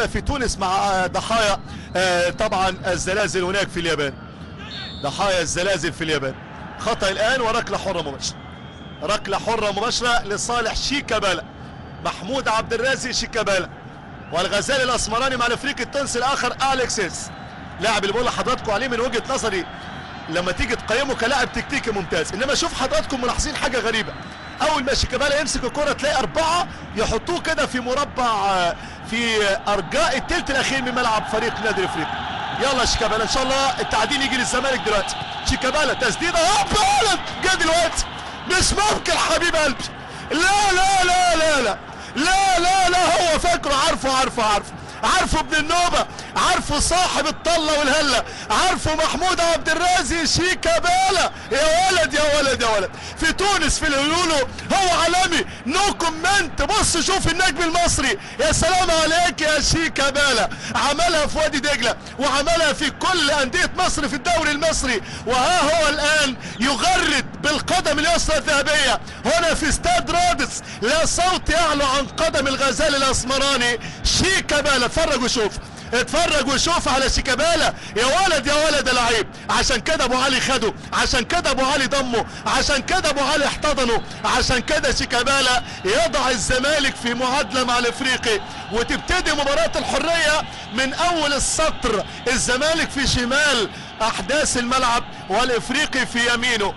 في تونس مع ضحايا طبعا الزلازل هناك في اليابان، ضحايا الزلازل في اليابان. خطأ الآن وركلة حرة مباشرة، ركلة حرة مباشرة لصالح شيكابالا، محمود عبد الرازق شيكابالا، والغزال الأسمراني مع الافريقي التونسي الآخر أليكسيس، لاعب اللي بقول لحضراتكم عليه من وجهة نظري لما تيجي تقيمه كلاعب تكتيكي ممتاز. انما شوف حضراتكم ملاحظين حاجة غريبة، اول ما شيكابالا يمسك الكره تلاقي 4 يحطوه كده في مربع في ارجاء الثلث الاخير من ملعب فريق نادي الافريقي. يلا شيكابالا، ان شاء الله التعديل يجي للزمالك دلوقتي. شيكابالا تسديده، هوب، جه دلوقتي، مش ممكن حبيب قلبي، لا لا لا لا لا لا لا لا، هو فاكره، عارفه عارفه عارفه عارفه ابن النوبة، عارفه صاحب الطله والهله، عارفه محمود عبد الرازق شيكابالا. يا ولد يا ولد يا ولد، في تونس في الهلولو هو عالمي، no comment. بص شوف النجم المصري، يا سلام عليك يا شيكابالا، عملها في وادي دجله وعملها في كل اندية مصر في الدوري المصري، وها هو الان يغرد بالقدم اليسرى الذهبية هنا في استاد رادس. لا صوت يعلو عن قدم الغزال الاسمراني شيكابالا. اتفرج وشوف، اتفرج وشوف على شيكابالا، يا ولد يا ولد لعيب. عشان كده ابو علي خده، عشان كده ابو علي ضمه، عشان كده ابو علي احتضنه، عشان كده شيكابالا يضع الزمالك في معادلة مع الافريقي. وتبتدي مباراة الحرية من اول السطر، الزمالك في شمال احداث الملعب والافريقي في يمينه.